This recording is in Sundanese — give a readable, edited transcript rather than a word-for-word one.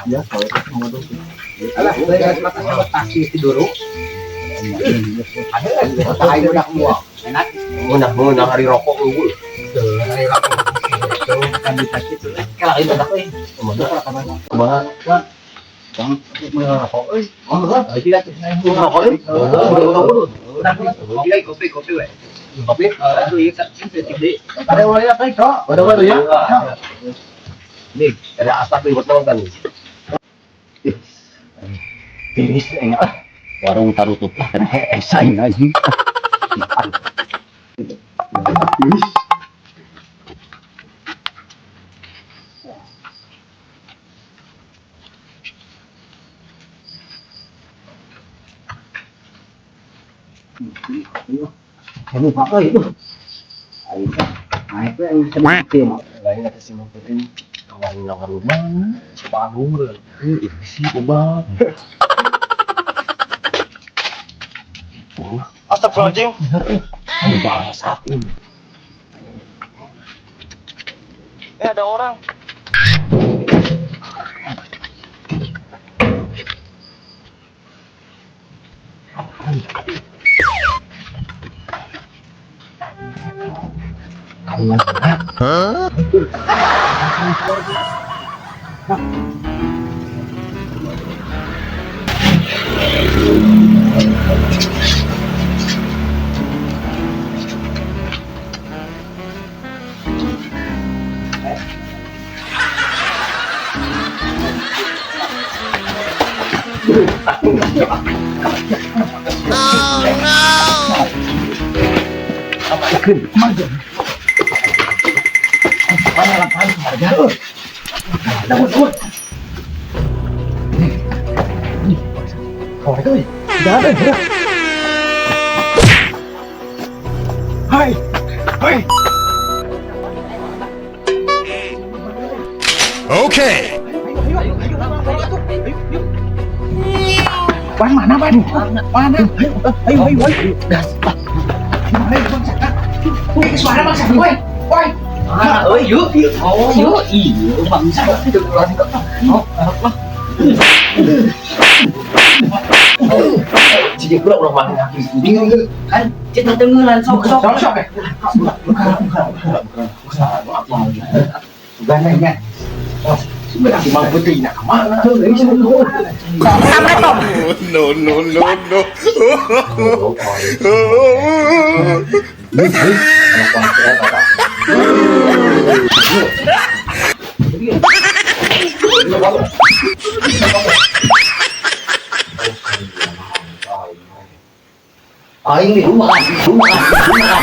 Ya, kalau itu sama tuh. Alah, geus mata taksi tidur. Ada aing udah mua. Enak. Ngeunah hari rokok unggul. Hari rokok. Kan di taksi tuh. Kalau ini udah euy. Kumaha? Bang, mau rokok euy. Oh, enggak. Tidak. Rokok euy. Kopi, kopi, kopi we. Kopi? Aduh, iya kan gede. Ada wali apa itu? Ada wali ya? Nih, ada asap ikut nonton. Tiris aing ah. Warung tarutup lah kana hees aing anjing. Tiris. Kamu apa itu? Aing naik we aing sedikit. Lain kata si Mang Putri, kawan nang rumah, separuh. Ini sih obat. Astagfirullahaladzim. Bangsat ini. Ada orang. Kamu mana? Hah? Oh no! Mana lapangan harga? Bangun, bangun. Kau itu tidak ada ya. Hai, hai. Okay. Ban mana ban? Mana? Ayo, ayo, ayo, ayo. Das. Mana bang? Woi, suara bangsa, woi, woi. Ah, euy, yuk, yuk. Oh, yuk, iya, bangsa. Oh, Allah. Jika pula orang mana? Kan kita tenggelan sok sok. Sok sok ya. Buka, buka, buka, buka. Bukan ya. Si Mang Putri nak kemana? No, no, no, no. Aing di rumah, rumah, rumah.